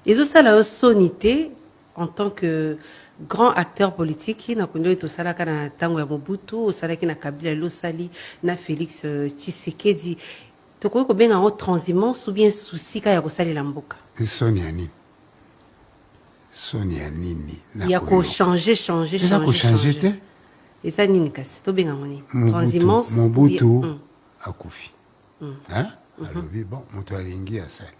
Ezosala yo soni te en tant que grand acteur politique na kondo oyo tosalaka na ntango ya Mobutu, osalaki na Kabila, lelo osali na Félix Tshisekedi? Tokoki kobenga yango transhumance ou bien souci ka ya kosalela mboka? Soni ya nini? Soni ya nini? Ya kochanger changer? Eza kochanger te. Eza nini kasi? Tobenga yango nini? Transhumance? Mobutu akufi, alobi bon, moto alingi asali.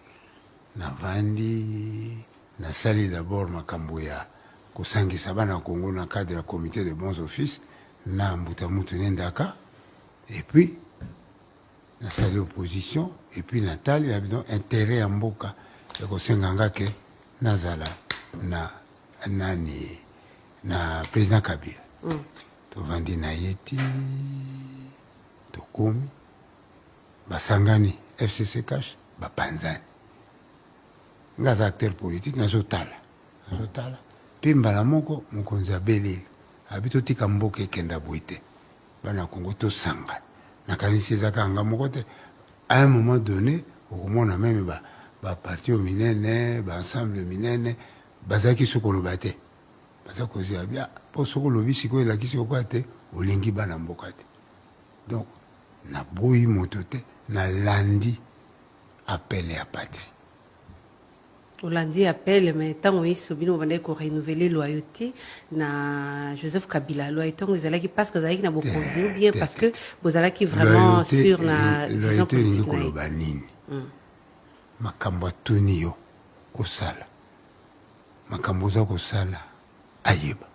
Navandi, nasali d'abord makambo ya kosangisa bana Congo na cadre ya Comité de bons offices na mbuta mutu nendaka, et puis nasali opposition, et puis natali na bino intérêt ya mboka ekosenga nga ke nazala na nani, na président Kabila. Tovandi na ye ti tokomi basangani FCC CACH, bapanzani. Nga aza acteur politique, nazotala, nazotala mpe mbala moko mokonzi abeleli abi totika mboka ekenda boye te, bana Kongo tosangana. Nakanisi eza kaka nga moko te. À un moment donné, okomona même baparti oyo minene, baensemble minene bazalaki soki koloba te, baza kozela bia, mpo soki olobi sikoyo elakisi okoya te, olingi bana mboka te. Donc naboyi moto te, nalandi appel ya patrie. Olandi appel, mais ntango yeso bino bobandaki korenouveler loyauté na Joseph Kabila, loyauté yango ezalaki parce que azalaki na bokonzi ou bien parce que bozalaki vraiment sur na vision politique? Koloba nini? Makambo atuni yo osala, makambo oza kosala, ayeba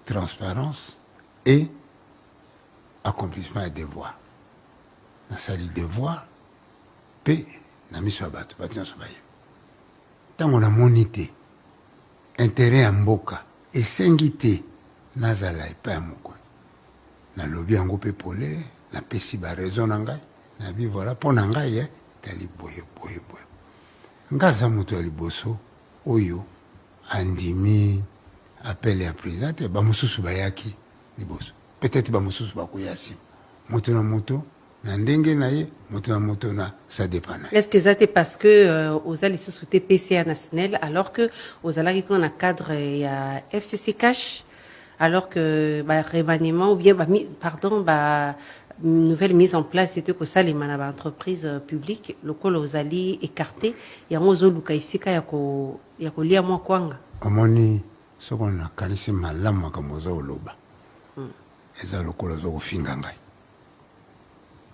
transparence et accomplissement ya devoir. Nasali devoir mpe na miso ya bato, bato nyonso bayeba. Ntango namoni te intérêt ya mboka esengi te nazala epai ya mokonzi, nalobi yango mpe polele, napesi baraison na ngai, nabi voilà, mpo na ngai etali boye boye boye. Nga aza moto ya liboso oyo andimi appel ya président te. Bamosusu bayaki liboso, peut-être bamosusu bakoya nsima. Moto na moto na ndenge na ye, moto na moto na ça dépend na Est ce que eza te parce que oza lisusu te PCA na SNEL, alors que ozalaki kuna na cadre ya FCC CACH, alors que baremaniement ou bien ba, pardon, ba nouvelle mise en place ete kosalema na baentreprise publique, lokola ozali écarté, yango ozoluka esika ya kolia mwa kwanga? Omoni, soko nakanisi malamu makambo oza koloba, eza lokola oza kofinga ngai.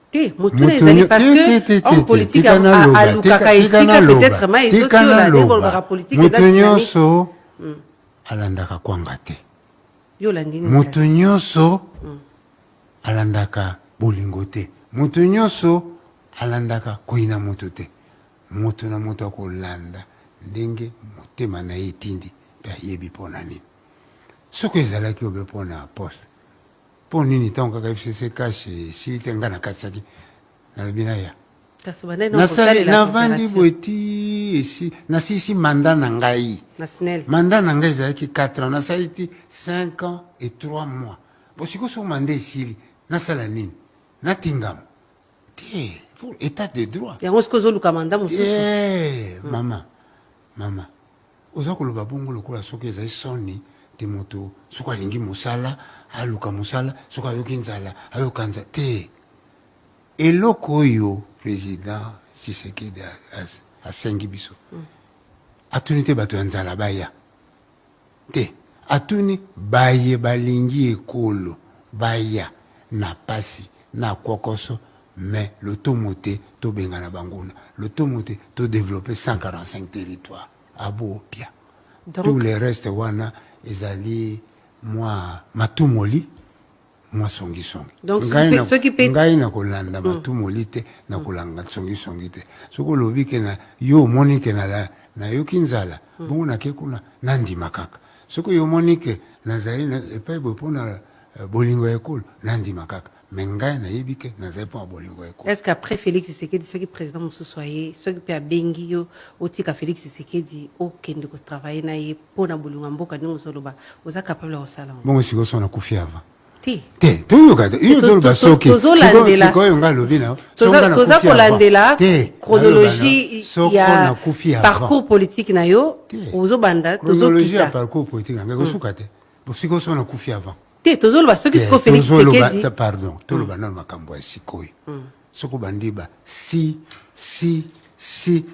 Te, motuna ezali parce que homme politique alukaka esika peut-être mai ezotiola nde bolobaka politique. Moto nyonso alandaka kwanga te. Yo olandi? Moto nyonso alandaka bolingo te, moto nyonso alandaka koyina moto te. Moto na moto akolanda ndenge motema na ye etindi mpe ayebi mpo na nini. Soki ezalaki obe mpo na poste, mpo nini ntango kaka FCC CACH esili te, ngai nakatisaki, nalobi naya? Navandi boye ti esi nasilisi mandat na ngai. Mandat na ngai ezalaki 4 ans, nasali ti 5 ans et 3 mois. Bon, sikoyo soki mandat esili, nasala nini? Natingama te, état de droit. Yango soki ozoluka mandat mosusu? Mama, mama, oza koloba bongo lokola soki ezali soni te. Moto soki alingi mosala, aluka mosala. Soki ayoki nzala, ayoka nzala te. Eloko oyo président Tshisekedi asengi biso, atuni te bato ya nzala baya te, atuni baye balingi ekolo baya na pasi na kokoso. Mais lotomo te tobengana banguna, lotomo te todévelopper 145 territoire abopia. Tout le reste wana ezali mwa matumoli, mwa songisongi. Ngai na kolanda matumoli te, na kolanda songisongi te. Soki olobi ke na yo omoni ke nayoki nzala, bongo nake kuna, nandima kaka. Soki yo omoni ke nazali epai boye mpona bolingo ya ekolo, nandima kaka. Mais ngai nayebi ke nazali mpona bolingo ya ekolo. Est ce que après Félix Tshisekedi, soki président mosusu aye, soki mpe abengi yo otika Félix Tshisekedi, okende kotravailler na ye mpona bolingo ya mboka ndenge ozoloba, oza capable ya kosala yango? Bongo sikoyo so nakufi avant? Te. Te, toyoka te. Yo toloba soki Tozolandela. Sikoyo nga alobi na Toza kolandela chronologie ya parcours politique na yo. Ozobanda. Chronologie ya parcours politique na ngai kosuka te. Sikoyo soki nakufi avant. Te, tozoloba soki sikoyo Félix Tshisekedi. Pardon, toloba nano makambo ya sikoyo. Soki obandi ba si si si,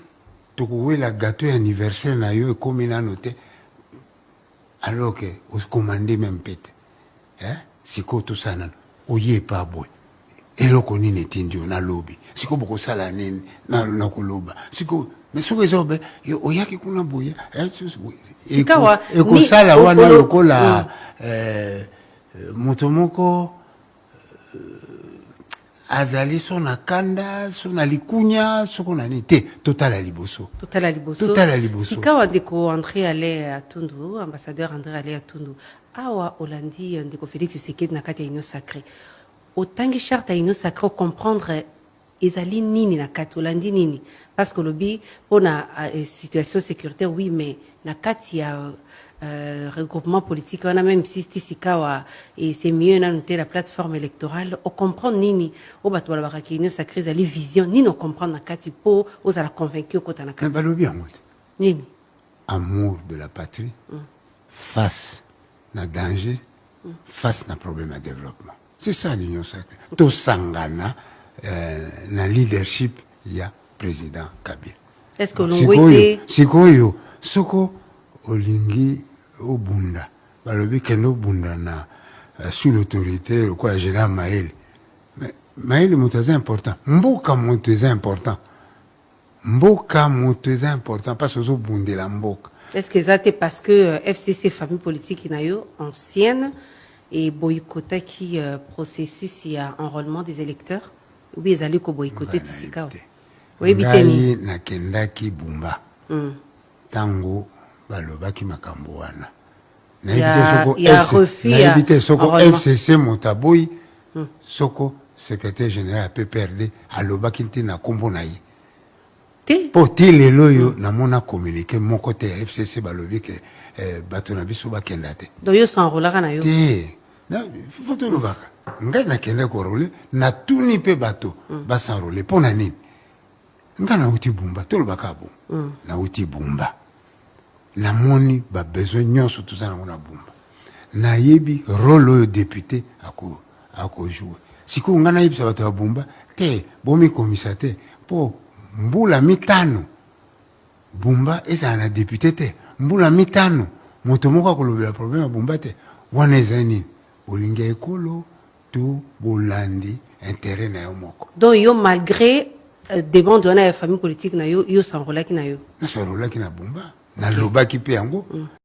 tokowela gâteau ya anniversaire na yo ekomi nano te, alors que okomande même mpe te. Sikoyo tosala nano, oye epa boye, eloko nini etindi yo? Nalobi sikoyo bokosala nini na koloba sikoyo? Mais soki eza obe yo oyaki kuna boye, ekosala wana lokola moto moko azali so na kanda, so na likunya, soko na nini te. Totala liboso. Totala liboso. Totala liboso. Sikawa, ndeko André Ale Atundu, ambassadeur André Ale Atundu, awa olandi ndeko Félix Tshisekedi na kati ya Union sacrée. Otangi charte ya Union sacrée, ocomprendre ezali nini na kati? Olandi nini? Parce que olobi mpona situation sécuritaire, oui, mais na kati ya regroupement politique wana, même si ti sikawa et c'est mieux nanu te, la plateforme électorale, ocomprendre nini? Oyo bato balobaka ki Union sacrée ezali vision nini? Ocomprendre na kati mpo ozala convaincu okota na kati? Balobi yango te. Nini? Amour de la patrie face na danger, face na problème ya développement, c'est ça l'Union sacrée. Tosangana na leadership ya président Kabila. Est ce que olongwe te? Sikoyo soko olingi obunda, balobi kende obunda na sous l'autorité lokola général Mayele. Mais Mayele moto aza important, mboka moto eza important, mboka moto eza important, parce ozobundela mboka. Est ce que eza te parce que FCC, famille politique na yo ancienne, eboyikotaki processus ya enrôlement des électeurs? Obi ezali koboyikote ti sika, oyebi te nini? Ngai nakendaki Bumba ntango balobaki makambo wana. Nayebi te soko FCC moto aboyi, soko secrétaire général ya PPRD alobaki nte na nkombo na ye. Te. Mpo ti lelo oyo namona communiqué moko te ya FCC balobi ke bato na biso bakenda te. Donc yo s'enrôlaka na yo? Te, faut tolobaka. Ngai nakende koenrôler, natuni mpe bato bas'enrôler mpo na nini. Ngai nauti Bumba, tolobaka bo nauti Bumba, namoni babesoin nyonso toza nango na Bumba, nayebi rôle oyo député akojouer. Sikoyo ngai nayebisa bato ya Bumba te, bomikomisa te mpo mbula 5 Bumba ezala na député te, mbula 5 moto moko akolobela problème ya Bumba te. Wana ezali nini? Bolingi ya ekolo to bolandi intérêt na yo moko? Donc yo, malgré demande wana ya famille politique na yo, yo s'enrôlaki na yo? Nas'enrôlaki na Bumba, nalobaki mpe yango.